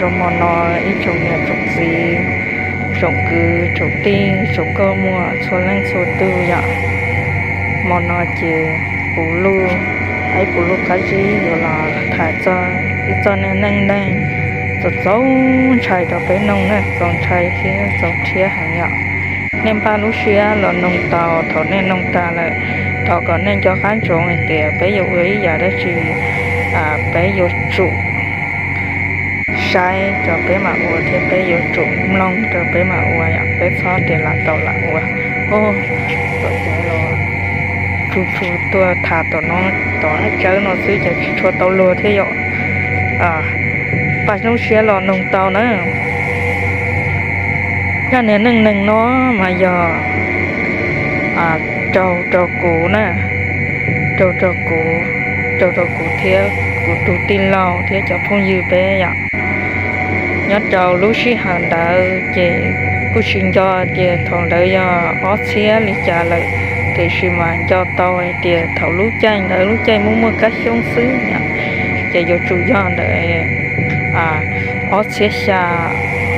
rau hmo no ib tsoom niam tsoom txiv, tsoom kwv tsoom tij, tsoom nkauj muam txhua leej txhua tus yom. Hmo no ces kuv lub, ib kuv lub qab zib yuav los tham txog ib txoj neej neej neeg txaus txaus ntshai rau peb mloog na, txaus ntshai thiab txaus rhiab heev yom. Nej npaj lub siab los mloog tau, thaum nej mloog tas lawm, thov kom nej nco qab ntsoov hais tias peb yuav ua ib yam dab tsi, peb yuav tsum saib rau peb mam ua thiab peb yuav tsum mloog rau peb mam ua yom, peb txhob tias lam tau lam ua. Tuam tsev los tsu tsu tuaj tham tom no, tom qab tsawb no xwb ces tsis tshua tau luag thiab yom. Npaj lub siab los mloog tau na. Zaj niag neej neeg no mas yog raug rau kuv na, raug rau kuv, raug rau kuv thiab kuv tus tij laug thiab cov phooj ywg peb yom. Nyob rau lub sij hawm ntawd ces kuj tsis nco tias thaum ntawd yog ob txhiab li cas lawm, tiam sis mas nco tau hais tias thaum lub caij ntawd lub caij muaj muaj kab xyoob xwb yom, ces yuav tsum yog ntawm ob txhiab xya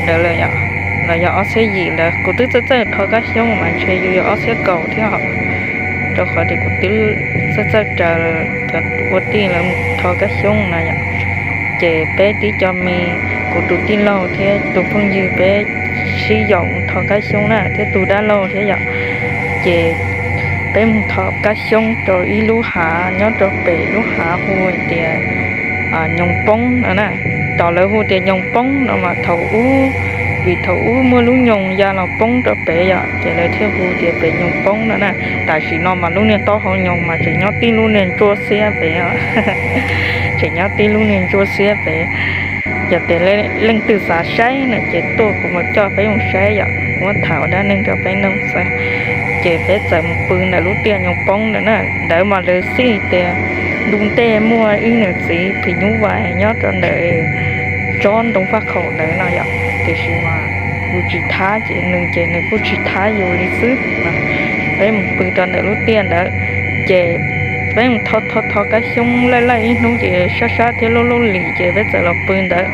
ntawd lawm yom, los yog ob txhiab yim ntawd. Kuv twb txawj txawj rho kab xyoob mas ntshe yus yog ob txhiab kaum thiab os, rau qhov tias kuv twb txawj txawj raws cov ua tij lawv rho kab xyoob na yom. Ces peb tib co me, kuv tus tij laug thiab tus phooj ywg peb sib yaum mus rho kab xyoob na thiab tus dab laug thiab yom. Ces peb mus rho kab xyoob rau ib lub hav nyob rau pem lub hav hu tias Nyoos Poob no na. Tos lawv hu tias Nyoos Poob no mas thaum ub, vim thaum ub muaj lub nyoos ya los poob rau pem yom, ces lawv thiaj hu tias pem Nyoos Poob no na. Tam sim no mas lub niag taub hau nyoos mas tseem nyob tib lub niag ntsuab xiab pem, tseem nyob tib lub niag ntsuab xiab pem. Yog tias leej twg xav saib na ces tuaj kuv mam coj peb mus saib yom, muab tham ua dab neeg rau peb mloog xwb. Ces peb txawm mus pw ntawm lub tiaj Nyoos Poob ntawd na. Ntawd mas lawv xij tias ntu ntej muaj ib niam txiv phim nyuj vais nyob rau ntawm tsob ntoo faj khaum ntawd no yom, tiam sis mas yus tsis thab ces nws ces nws kuj tsis thab yus li xwb. Peb mus pw rau ntawm lub tiaj ntawd, ces peb mus tho tho tho kab xyoob laij laij ib hnub ces sab sab thiab lub lub lis ces peb txawm los pw ntawd.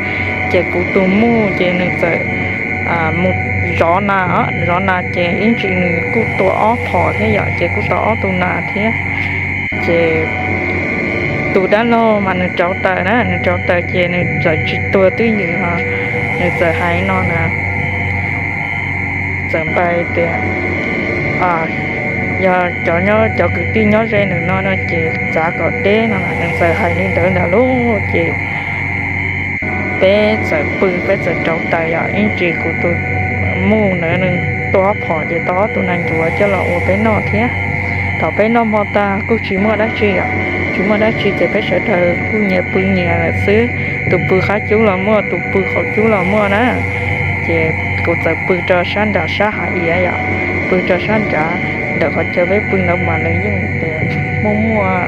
Ces kuv tus muj ces nws txawm mus zov nas, zov nas ces ib ntsis nws kuj tua ob phom thiab yom, ces kuj tau ob tug nas thiab. Ces tus dab laug mas nws rauv taws na, nws rauv taws ces nws txawm tsis tuag twj ywm, nws txawm hais no na, txawm npaj tias yog cov, cov kwv tij nyob ze nws no no ces txav kom deb no, nws txawm hais li ntawd ntag lauj. Ces peb txawm pw, peb txawm rauv taws yom, ib ntsis kuv tus muj ntawd nws tua ob phom ces tau ob tug nas ncuav coj los ua peb noj thiab. Thaum peb noj hmo tag kuj tsis muaj dab tsi yom, tsis muaj dab tsi ces peb sawv daws kuj nyias pw nyias lawm xwb. Tus pw qab cub los muaj, tus pw qaum cub los muaj na. Ces kuv txawm pw rau sab nram sab hav iav yom, pw rau sab nrad, ntawm qhov chaw peb pw ntawd mas lawv yeej tias muaj muaj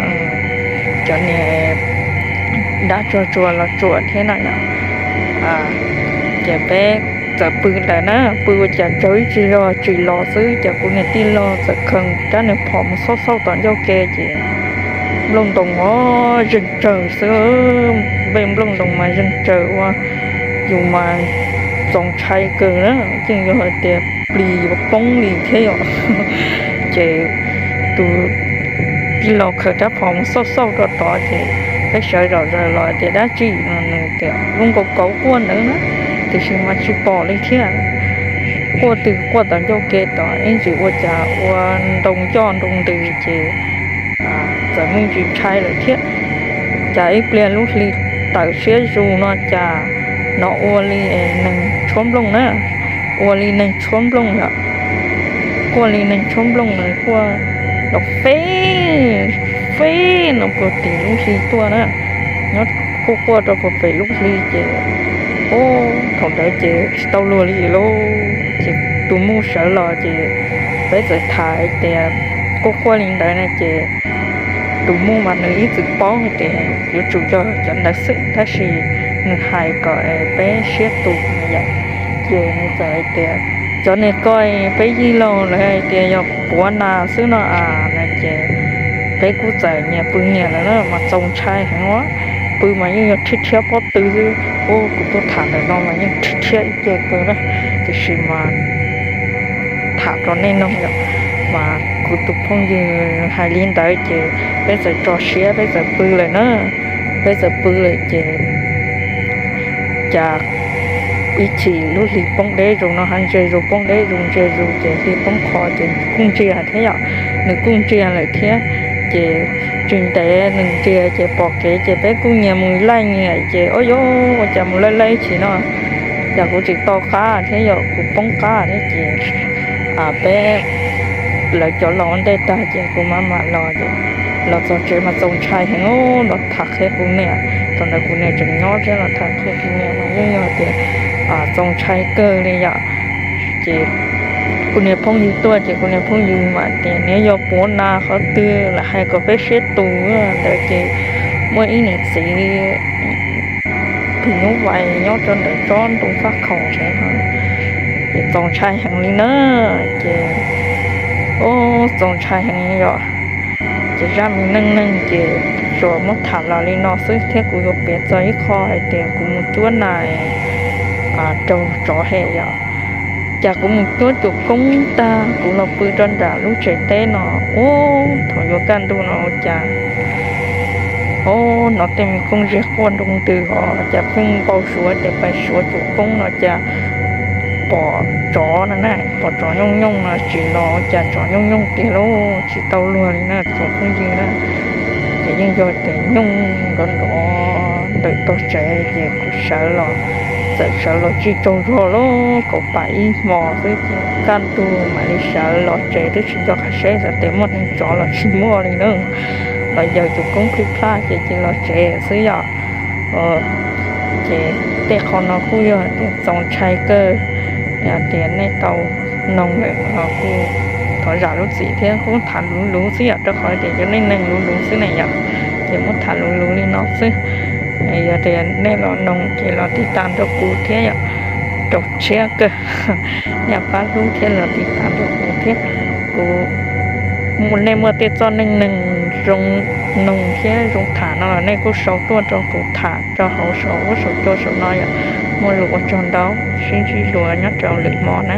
cov niag dab tsuag tsuag los tsuam thiab no yom. Ces peb txawm pw ntawd na, pw ua cas tsaug ib tsig zog tsim los xwb ces kuv niag tij laug txawm khaws rab niag phom mus xauj xauj tom ncauj ke ces nplooj ntoo os zeeg tsawg xwb, npej nplooj ntoo mas zeeg tsawg ua yus mas txaus ntshai kawg na, yeej yog hais tias plis yuav poob li thiab yom. Ces tus tij laug khaws rab phom mus xauj xauj rau tod ces peb sawv zom zaws los tias dab tsi no, nws tias lub nkaus kauv quaj ntawd na, tiam sis mas tsis pom li thiab. Quaj twg quaj tom ncauj ke tod, ib ntsis ua cas ua ntoo ncoj ntoo ntws ces txawm me ntsis ntshai lawm thiab. Cas ib pliag lub hli tawm siab zus no cas hnov ua li neeg tshuab nplooj na, ua li neeg tshuab nplooj yom. Quaj li neeg tshuab nplooj na, quaj los feb feb no puag tim lub hli tuaj na, nyob quaj quaj rau puag pem lub hli ces, o, thaum ntawd ces tsis tau luag li lauj. Ces tus muj sawv los ces peb txawm tham hais tias quaj quaj li ntawd na ces tus muj mas nws ib txwm paub hais tias yuav tsum yog cov ntawd xwb tab sis nws hais kom peb siab tus na yom. Ces nws txawm hais tias cov niag ko peb yij laug lawv hais tias yog puav nas xwb no a, no ces peb kuj txawm nyias pw nyias lawm na mas txaus ntshai heev ua. pw mas yeej yog rhiab rhiab pob tw xwb. Ua kuv tuaj tham ntawm no mas yeej rhiab rhiab ib ce kawg na, tiam sis mas tham rau nej mloog yom, mas kuv tus phooj ywg hais li ntawd ces peb txawm tso siab peb txawm pw lawm na. Peb txawm pw lawm ces cas ib chim lub hli poob deb zus no, ntsia zus poob deb zus ntsia zus ces hli poob qho ces kuj ntsia thiab yom, nws kuj ntsia lawm thiab. Ces tsis ntev nws ntsia ces pom kev ces peb kuj nyias mus laij nyias ces ua cas mus laij laij ib chim no, cas kuv tsis tau qab thiab yom, kuv poob qab thiab ces peb lawv cov los ua ntej tag ces kuv mam mam los, los txog tsev mas txaus ntshai heev, los tham qhia kuv niam. Thaum ntawd kuv niam tseem nyob thiab, los tham qhia kuv niam mas yeej yog tias txaus ntshai kawg li yom. Ces kuv niag phooj ywg tuaj ces kuv niag phooj ywg mas tias nws yog puav na qhov twg lam hais kom peb siab tus ntawd ces muaj ib niam txiv phim nyuj vais nyob rau ntawm tsob ntoo faj khaum ntawd, ces txaus ntshai heev li na. Ces ua txaus ntshai heev yom. Ces zaj me neej neeg ces tsuas muab tham los li no xwb thiab kuv yuav piav txog ib qho hais tias kuv mus cuab nas raug tsov hem yom. Cas kuv mus cuab cuam koob tag kuv los pw rau nram lub tsev teb no, ua thaum yuav kaj ntug no cas hnov tej me koob ziag quaj nroo ntws ho cas pheej npau suav tias pais suav cuam koob no cas pom tsov no na, pom tsov nyooj nyooj no tsis los cas tsov nyooj nyooj tiag lauj, tsis tau luag li na tsoom phooj ywg na. Ces yeej yog tias nyooj nrov nrov ntawm tog tsev ces kuv sawv los, txawm sawv los tsis tsaug zog lauj, kaum pam ib hmos xwb ces kaj ntug mam li sawv los tsev twb tsis nco qab seb xav tias muaj neeg tsov los tsis muaj li na. Los yawg cuam koob plij plaj ces cia los tsev xwb yom. Ces tej qho no kuj yog tias txaus ntshai kawg, yog tias nej tau mloog lawm los kuj thov zam lub txim thiab kuj tham luv luv xwb yom, rau qhov tias cov neej neeg luv luv xwb na yom, ces muab tham luv luv li no xwb. Yog tias nej los mloog ces los tiv tas nrog kuv thiab yom, rau siab kawg, nej pab hlub thiab los tiv tas nrog kuv thiab. Kuv, nej muaj tej txoj neej neeg zoo mloog thiab zoo tham no los nej kuj sau tuaj rau kuv tham rau hauv saum huab saum cua saum no yom. Muaj lus ua tsaug ntau, sib ntsib dua nyob rau lwm hmo na.